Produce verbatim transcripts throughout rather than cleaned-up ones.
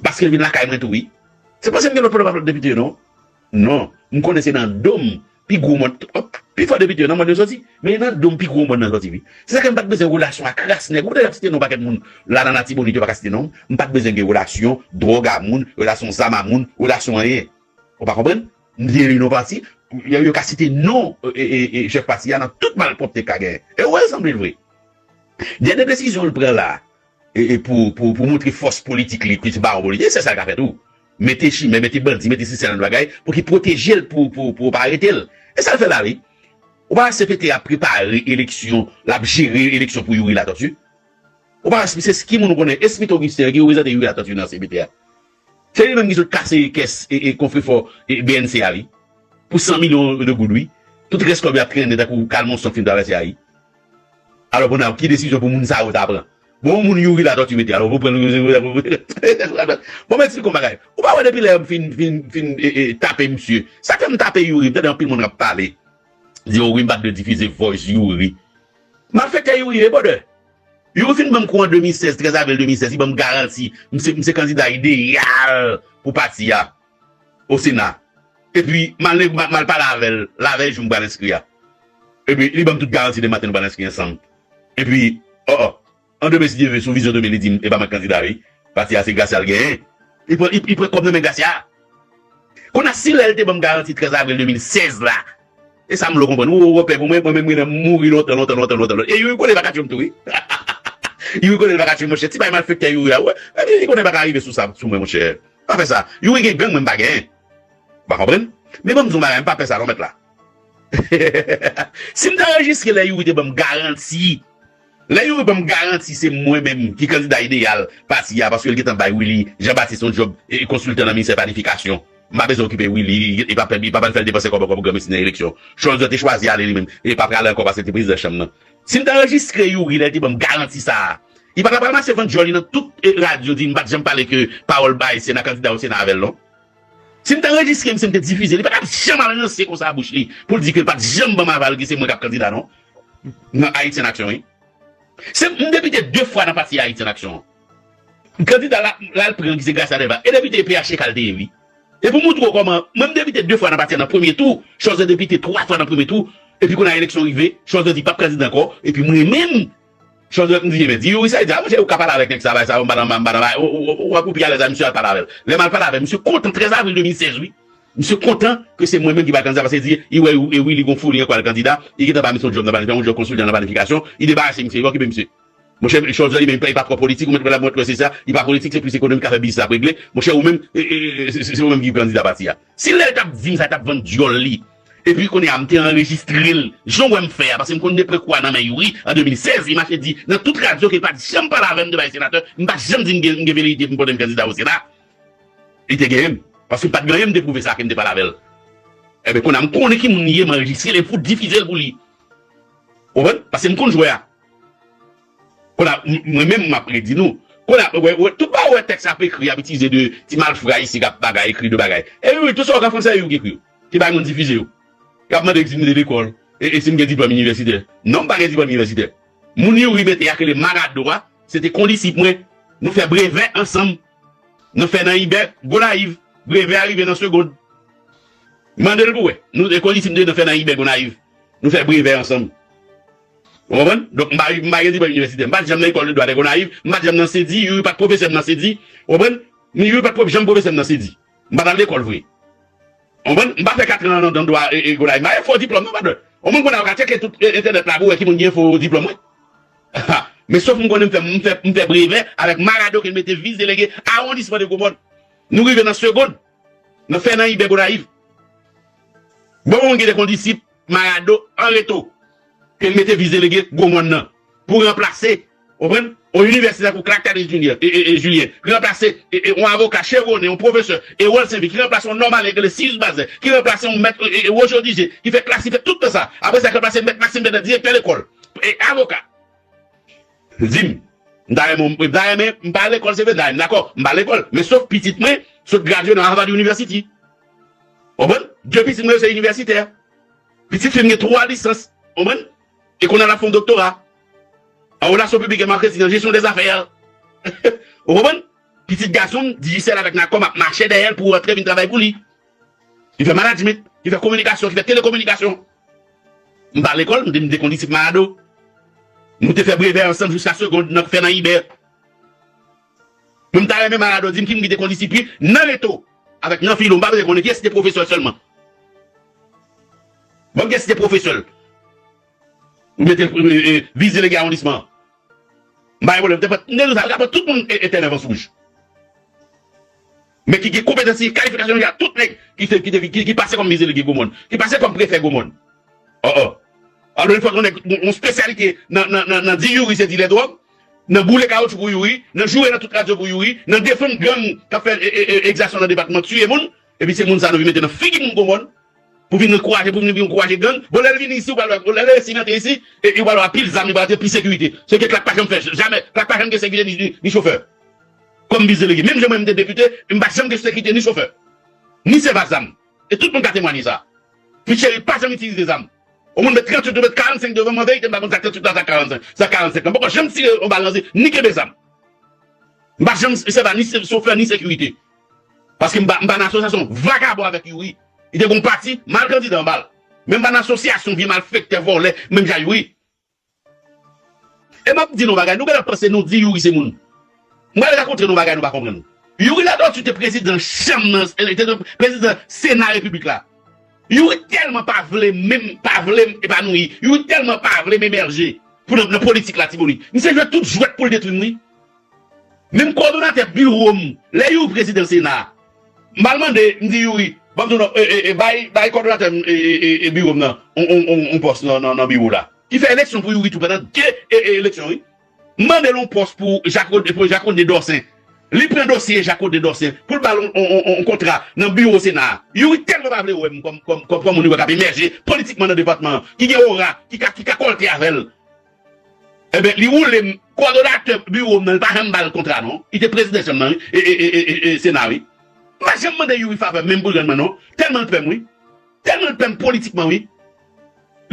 Paske l vin lakay mwen tou, wi. Se paske m gen lòt pwoblèm ak lòt depite yo, non. Non. M konnen se nan do m pi gwo mòn, pi fò depite yo nan mòn yo soti. Men nan do m pi gwo mòn nan soti, wi. Se sa ke m pa t bezwen relasyon ak ras nèg. Ou tande y ap site non pakèt moun la nan Latibonit, yo pa ka site non. M pa t bezwen gen relasyon dwòg a moun, relasyon zam a moun, relasyon anyen. Ou pa konprann? M te rele yon pati, yo, yo ka site non e, e, e, chèf pati a nan tout malpwòpte k ka genyen. E ou wè l sanble l vre. Dènye desizyon l pran la, e, e pou, pou, pou montre fòs politik li, ki se bawon politik, se sa l ka fè tou. Mete chimè, mete bandi, mete sisè nan bagay, pou ki pwoteje l, pou, pou, pou yo pa arete l. E sa l fè la, wi. Ou pa wè C P T ap prepare eleksyon, l ap jere eleksyon pou Youri Latortue? Ou pa wè se ki moun ou konnen, Smith Augustin ki reprezante Youri Latortue nan C P T a? Se li menm ki sot kase kès e, e konfrefò e B N C a, wi. Pou san milyon de goud, wi. Tout rès kòb yo ap trennen tankou kalmonsonn k fin travèse a, wi. Alò, bon, ki desizyon pou moun sa yo ta pran? Bon, yon moun Youri Latortue mete, alò, pou pran. Bon, mwen eksplike yon bagay. Ou pa wè depi lè m fin, fin, fin e, e, tape misye. Sa fè m tape Youri, m tande anpil moun k ap pale. Di, "O wi, m pa t dwe difize voice Youri." Malfektè Youri ye, brother. Youri fin ban m kou an de mil sèz, trèz avril de mil sèz, li ban m garanti, m se, m se kandida ideyal pou pati a, o Sena. Epi, m al, m al, m al pale avè l, lavèy jou m pral enskri a. Epi, li ban m tout garanti demen maten nou pral enskri ansanm. Epi, o, o, an demen, si Dye vle, sou vizyon demen, li di m, e pa mwen k kandida, wi. Pati a, se Gracia l genyen. Li pran, li, li pran kòb nan men Gracia. Kounye a, si lè l te ban m garanti trèz avril de mil sèz la, e sa m vle w konprann. Ou, ou, ou pè pou mwen, mwen menm, mwen mouri lontan, lontan, lontan, lontan, lontan. E Youri konnen l pa ka tchwe m tou, wi. Youri konnen l pa ka tchwe m, monchè. Ti bay malfektè Youri a, wè. Li konnen l pa ka rive sou sa, sou mwen, monchè. Pa fè sa. Youri gen gang, mwen m pa genyen. Ou pa konprann? Men ban m di w bagay, m pa pè sa non, mèt la. Si m t anrejistre lè Youri te ban m garanti, lè Youri ban m garanti se mwen menm ki kandida ideyal pati a, paske l gentan bay Willy Jean Baptiste yon djòb e, e konsiltan nan ministè planifikasyon. M pa bezwen okipe Willy, e pa, e pa pral fè l depanse kòb ankò pou granmesi nan eleksyon. Cholzer te chwazi ale li menm, e pa prale ankò paske l te prezidan chanm nan. Si m t anrejistre Youri lè l te ban m garanti sa a, li pa ta pral mache vann djòl li nan tout e, radyo di m pa t janm pale ke pawòl bay Sena, kandida o Sena avè l non. Si m t anrejistre misye, m te difize, li pa t ap janm al ranse konsa bouch li pou l di ke l pa t janm ban m aval ke se mwen k ap kandida non. Nan Haïti en Action, wi. Se m depite de fwa nan pati Haïti en Action. Kandida la, la l pran ki se Gracia Delva. E depite P H T K l te ye, wi. E pou moutre w kòman, mwen m depite de fwa nan pati a nan premye tou, Cholzer depite twa fwa nan premye tou, epi kounye a eleksyon rive, Cholzer di l p ap kandida ankò, epi mwen menm, Cholzer m di, men, di Youri sa, li di, a, monchè, ou ka pale avèk nèg sa, bay sa, m pa nan, m pa nan, ou, ou, ou, ou, ou pi alèz a misye al pale avè l. Lè m al pale avè l, misye kontan, trèz avril de mil sèz, wi. Misye kontan ke se mwen menm ki pral kandida, paske li di, li wè, e wi, li gon foli, li ankò al kandida, li gentan ba misye yon djòb nan planifikasyon, yon djòb konsiltan nan planifikasyon, li debarase misye, li pa okipe misye. Monchè, Cholzer, li menm, li pa pwòp politik, ou mèt wè l ap montre se sa, li pa politik, se plis ekonomi k ap fè biznis ap regle. Monchè, ou menm, e, e, e, se, se, se ou menm ki kandida pati a. Si lè l t ap di m sa, l t ap vann dyòl li. Epi kounye a, m te anrejistre l. Jan w wè m fè a, paske m konn de prè kou a nan men Youri, an de mil sèz, li mache di, nan tout radyo ke l pa t janm pale avè m de bay senatè, m pa t janm di m gen, m gen velerite pou m pote m kandida o Sena. Li te genyen m. Paske m pa t gen anyen m te pwouve sa ke m te pale avè l. Ebyen, kounye a, m konnen ki moun li ye, m anrejistre l, e m fout difize l pou li. Ou konprann? Paske m konn jwè a. Kounye a, m, mwen menm, m ap redi nou. Kounye a, wè, wè, tout bagay, wè, tèks ap ekri, ap itilize de ti malfra isi, k ap bagay, ekri de bagay. E wi, wi, tout sa w ka fransè, yo ki ekri yo. Ki bay moun difize yo. Y ap mande si m te lekòl, e, e si m gen diplòm inivèsitè. Non, m pa gen diplòm inivèsitè. Moun Youri mete a k rele Marado a, se te kondisip mwen. Nou fè brevè ansanm. Nou fè nan Ibè, Gonayiv. Brevè a rive nan Segond. Mande l pou wè. Nou, e kondisip nou te fè nan Ibè, Gonayiv. Nou fè brevè ansanm. Ou konprann? Donk, m pa, m pa gen diplòm inivèsitè. M pa t janm nan lekòl de dwa de Gonayiv. M pa t janm nan Sedi. Youri pa t pwofesè m nan Sedi. Ou konprann? Youri pa t janm pwofesè m nan Sedi. M pa t al lekòl vre. Ou konprann? M pa fè katran nan, nan dwa e, e Gonayiv. M pa gen fo diplòm, non, brother. Ou konprann kounye a, ou ka tcheke tout e, entènèt la pou wè ki moun gen fo diplòm, wi. Men sof m konnen m fè, m fè, m fè brevè avèk Marado ke l mete vis delege awondisman de Gwomòn. Nou rive nan Segond. Nan fè nan Ibè Gonayiv. Bon, mwen gen de kondisip Marado an reto. Ke l mete vis delege Gwomòn nan. Pou ranplase, ou konprann? Yon inivèsitè tankou Clark Terrace Junior, e, e, e, Julien. Ki ranplase, e, e, yon avoka, Chevronné, yon pwofesè, Erol Saint Vic, ki ranplase yon nòmal, e, Sirius Bazin, ki ranplase yon mèt, e, e, Roger Odigé, ki fè klas, ki fè tout tan sa. Apre sa, ki ranplase mèt Maxime Bernard, direktè lekòl, e, avoka. Di m, m ta renmen, m ta renmen, m pa lekòl, se vre, m ta renmen, dakò, m pa lekòl. Men sof pitit mwen, sot gradye nan Harvard University. Ou konprann? De pitit mwen yo se inivèsitè. Pitit fi m gen twa lisans. Ou konprann? E kounye a l ap fè yon doktora. An relasyon piblik e maketing, an jesyon dèzafè. Ou konprann? Pitit gason m, Digicel avèk Nacom ap mache dèyè l pou rantre vin travay pou li. Ki fè management, ki fè kominikasyon, ki fè telekominikasyon. M pa lekòl, m te, m te kondisip Marado. Nou te fè brevè ansanm jiska segond nan fè nan Ibè. Men m ta renmen Marado di m ki moun ki te kondisip li nan Reto avèk nan Filo. M pa bezwen konnen kiyès ki te pwofesè l sèlman. Ban m kiyès ki te pwofesè l. Ou mete l, e, e, vis delege awondisman an. M pa gen pwoblèm. Te pran, m te di sa, m ka pran tout moun e, e tè Nèv Anse Wouj. Men ki gen konpetans, ki gen kalifikasyon, y a tout nèg ki, te, ki, te, ki, ki pase kòm vis delege Gwomòn, ki pase kòm prefè Gwomòn. Oh, oh. Alò, li fò yon nèg, yon, yon espesyalite nan, nan, nan, nan di Youri se dilè dwòg, nan boule kawotchou pou Youri, nan joure nan tout radyo pou Youri, nan defann gang k ap fè e, e, e, egzasyon nan depatman, tiye moun, epi se moun sa nou vin mete nan figi moun Gwomòn, pou vin ankouraje, pou vin, vin ankouraje gang. Bon, lè l vini isi, ou pral wè, lè l resi rantre isi, e, e ou pral wè pil zam, li pral rantre pil sekirite. Se ke Klak pa janm fè, jamè, Klak pa janm gen sekirite ni, ni, ni chofè. Kòm vis delege, menm jan mwen m te depite, m pa janm gen sekirite ni chofè. Ni sevas zam. E tout moun ka temwanye sa. Michel pa janm itilize zam. Yon moun met tranntuit, ou met karannsenk devan m, an verite, m pa konn sa tranntuit la, sa karannsenk, sa karannsenk la. M poko janm tire yon bal nan zye, ni kenbe zam. M pa janm, se pa ni se- chofè, ni sekirite. Paske m pa, m pa nan asosyasyon vakabon avèk Youri. Li te gon pati, mal kandida anba l. Men m pa nan asosyasyon vye malfektè, vòlè, menm jan Youri. E m ap di nou bagay, nou genlè panse nou di Youri se moun. M pral rakonte nou bagay nou pa konprann. Youri Latortue te prezidan chanm nan, li te prezidan Sena Repiblik la. Youri tèlman pa vle menm, pa vle m epanouyi. Youri tèlman pa vle m emèje pou nan, nan politik Latibonit. Misye jwe tout jwèt pou l detwi m, wi. Menm kowòdonatè biwo m, lè Youri prezidan Sena a, m al mande, m di Youri, ban m di w non, e, e, e, bay, bay kowòdonatè m, e, e, e, e, biwo m nan, on, on, on, on pòs nan, nan, nan biwo la. Ki fè eleksyon pou Youri tou pandan de, e, e, eleksyon, wi. M mande l yon pòs pou Jacques, pou Jacques Rene Dorcin. Li pran dosye Jacques Rene Dorcin pou l ba l yon, yon, yon, yon kontra nan biwo Sena a. Youri tèlman pa vle wè m kòm, kòm, kòm, kòm moun Youri k ap emèje politikman nan depatman an, ki gen ora, ki ka, ki ka kòlte avè l. Enben, li woule m, kowòdonatè biwo m nan, li pa janm ba l kontra, non. Li te prezidan chanm nan, wi, e, e, e, e, e, e, Sena, wi. M pa janm mande Youri favè, menm pou l grann mwen, non. Tèlman l pè m, wi. Tèlman l pè m politikman, wi.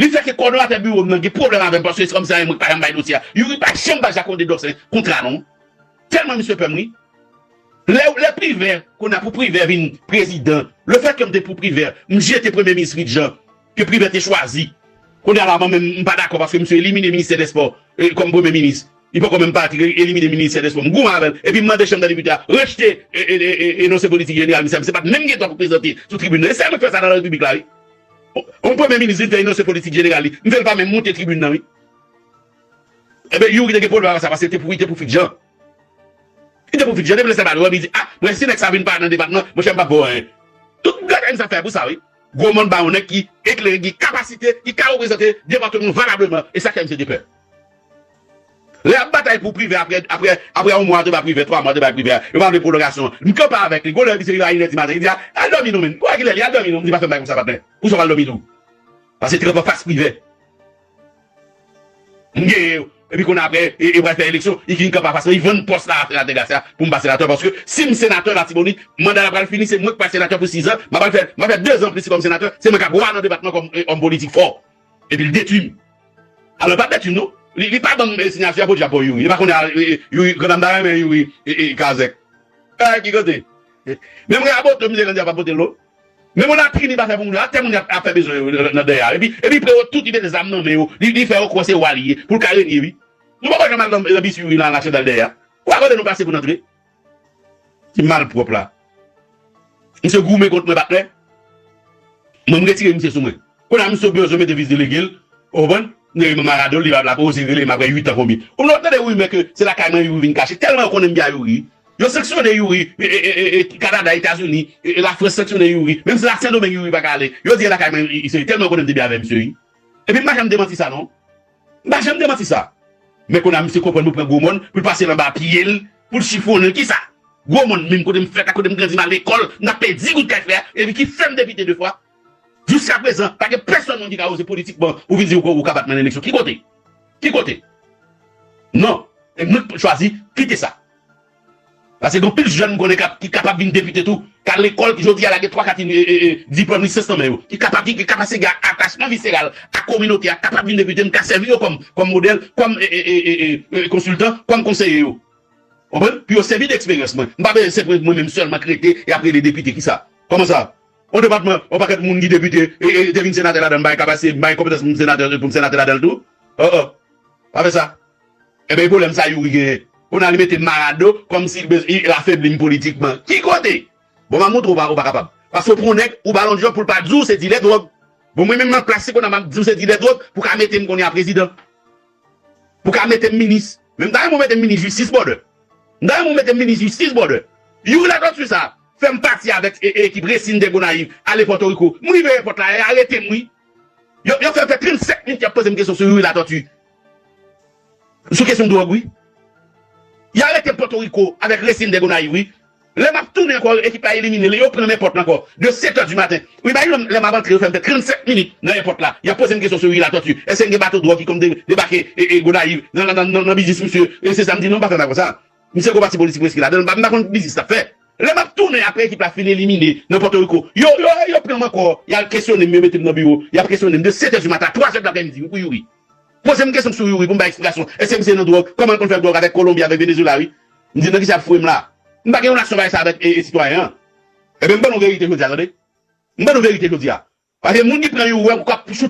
Li fè ke kowòdonatè biwo m nan gen pwoblèm avè m, paske se kòmsi se mwen ki pa janm bay dosye a. Youri pa janm ba Jacques Rene Dorcin kontra, non. Tèlman misye pè m, wi. Lè, lè Privè, kounye a pou Privè vin prezidan, lefètke m te pou Privè, m jete premye minis Fritz Jean, ke Privè te chwazi. Kounye a la, mwen menm, m pa dakò paske misye elimine ministè dè spò, e, kòm premye minis. Li poko menm pati, elimine ministè dè spò. M goumen avè l. Epi m mande chanm dè depite a rejte, e, e, e, e, enonse politik jeneral misye a. Misye pa t menm gen dwa pou prezante sou tribin nan. E sèl mwen k fè sa nan larepiblik la, wi. On, on premye minis vin fè enonse politik jeneral li. M fè l pa menm monte tribin nan, wi. Enben, Youri te gen pwoblèm avè sa, paske te pou, te pou Fritz Jean. Li te pou Fritz Jean, depi lè sa pa dwòl, li di, a, mwen si nèg sa vin pa nan depatman, monchè, m p ap ba w anyen. Tout gade sa fè pou sa, wi. Gwomòn ba yon nèg ki eklere, ki kapasite, ki ka reprezante depatman valableman, e sa k fè misye te pè. Lè y ap batay pou Privè, apre, apre, apre yon mwa, te ba Privè, twa mwa, te ba Privè, yo pa vle pwolongasyon. M kanpe avèk li, gwo lè misye rive a inè di maten, li di, a, al dòmi non, menn. Ou wè kilè li al dòmi non, m di, pa fè m bagay konsa, patnè. Pou sa w al dòmi tou. Paske te kanpe anfas Privè. M genyen yo. Epi kounye a apre, e, e pral fè eleksyon, li vin kanpe anfas mwen, li vann pòs la a senatè Garcia pou m pa senatè, paske si m senatè Latibonit, manda la pral fini, se mwen k pral senatè pou sizan, m a pral fè, m a fè dezan plis kòm senatè, se mwen k ap wa nan depatman kòm, e, òm politik fò. Epi l detwi m. Alò, l pa t detwi m, non. Li, li pa ban m, e, siyati a podyab pou Youri. Li pa konnen, e, e, Youri, grann dam ta renmen Youri, e, e, Kazèk. E, ki kote? E, menm rabote, misye grann dam pa pote l, non. Men moun ap fini pa fè pou moun yo, atè moun ap, ap fè bezwen yo nan, nan dèyè a. Epi, epi prewo tout li mete zam nan men yo, li, li fè yo kwè se wa li ye, pou l ka renye, wi. Nou poko janm al nan, nan bis Youri nan, nan Chandèl dèyè a. Ou pa kote nou pase pou n antre? Ti malpwòp la. Misye goumen kont mwen, patnè. Mwen, m retire misye sou mwen. Kounye a, misye bezwen mete vis delege l, ou konprann? Nèg Marado, li pa la, pa oze rele m apre uit an konbyen. Ou nou tande rimè ke se lakay mwen Youri vin kache. Tèlman yo konnen m byen Youri. Yo sanksyone Youri, e, e, e, e, e, Kanada, Etazini, e, e, Lafrans sanksyone Youri. Menm si la Sendomeng Youri pa ka ale. Yo di e lakay mwen, i, i, se tèlman yo konnen m te byen avè misye, wi. Epi m pa janm demanti sa, non. M pa janm demanti sa. Men kounye a, misye konprann pou pran gwo mòn, pou l pase l anba pye l, pou l chifonnen l. Kisa? Gwo mòn menm kote m fèt la, kote m grandi, m al lekòl, m t ap peye di goud kay fè a, epi ki fè m depite de fwa. Jiska prezan, pa gen pèsonn moun ki ka oze politikman ou vin di ou, ou ka bat mwen nan eleksyon. Ki kote? Ki kote? Non. E mwen k chwazi kite sa. Paske gen anpil jèn m konnen k ap, ki kapab vin depite tou, k al lekòl, ki jodi a la gen twa kat, e, e, e, diplòm, lisans nan men yo, ki kapab, ki, ki kapab se gen atachman viseral ak kominote a, kapab vin depite, m ka sèvi yo kòm, kòm modèl, kòm, e, e, konsiltan, kòm konseye yo. Konprann? Pou yo sèvi de eksperyans mwen. M pa bezwen se mwen menm sèlman k rete e ap rele depite ki sa. Kòman sa? Yon depatman, yon pakèt moun ki depite, e, e, te vin senatè ladan l, m pa gen kapasite, m pa gen konpetans pou m senatè, pou m senatè ladan l tou? Oh, oh. Pa fè sa. Ebyen, e pwoblèm sa Youri genyen. Kounye a li mete m a do, kòmsi l bez-, li afebli m politikman. Ki kote? Bon, m a montre w pa, ou pa kapab. Paske w pran yon nèg, ou ba l yon djòb pou l pa di w se dilè dwòg. Bon, mwen menm nan plas si kounye a m ap di w se dilè dwòg, pou ka mete m kounye a prezidan. Pou ka mete m minis. Men m ta renmen w mete m minis jistis, brother. M ta renmen w mete m minis jistis, brother. Youri Latortue sa, fè m pati avèk e, e, ekip Racing de Gonayiv, ale Pòtoriko. M rive ayewopò la, y arete m, wi. Yo, yo fè m fè trannsenk minit, y ap poze m kesyon sou Youri Latortue. Sou kesyon dwòg, wi. Y arete m Pòtoriko avèk Racing de Gonayiv, wi. Lè m ap tounen ankò, ekip la elimine. Lè yo pran m ayewopò la ankò, de sèt è di maten. Wi, bay lè m, lè m ap antre, yo fè m fè trannsenk minit nan ayewopò la. Y ap poze m kesyon sou Youri Latortue. Èske gen bato dwòg ki konn de-, debake e, e Gonayiv nan, nan, nan, nan biznis misye? E se sa m di, non, m pa fè bagay sa. Misye gwo pati politik prèske ladan l. M pa, m pa konn biznis l ap fè. Lè m ap tounen apre ekip la fin elimine nan Pòtoriko, yo, yo, yo pran m ankò. Y al kesyone m, yo mete m nan biwo. Y ap kesyone m de sèt è di maten a twa è daprèmidi, wi, pou Youri. Poze m kesyon sou Youri pou m bay eksplikasyon. Èske misye nan dwòg? Kòman l konn fè dwòg avèk Kolonbi, avèk Venezuela, wi? M di, nan kisa y ap foure m la? M pa gen relasyon bay sa avèk e, e sitwayen an. Ebyen, m ban nou verite jodi a, tande. M ban nou verite jodi a. Paske moun ki pran Youri, wè, ou k ap choute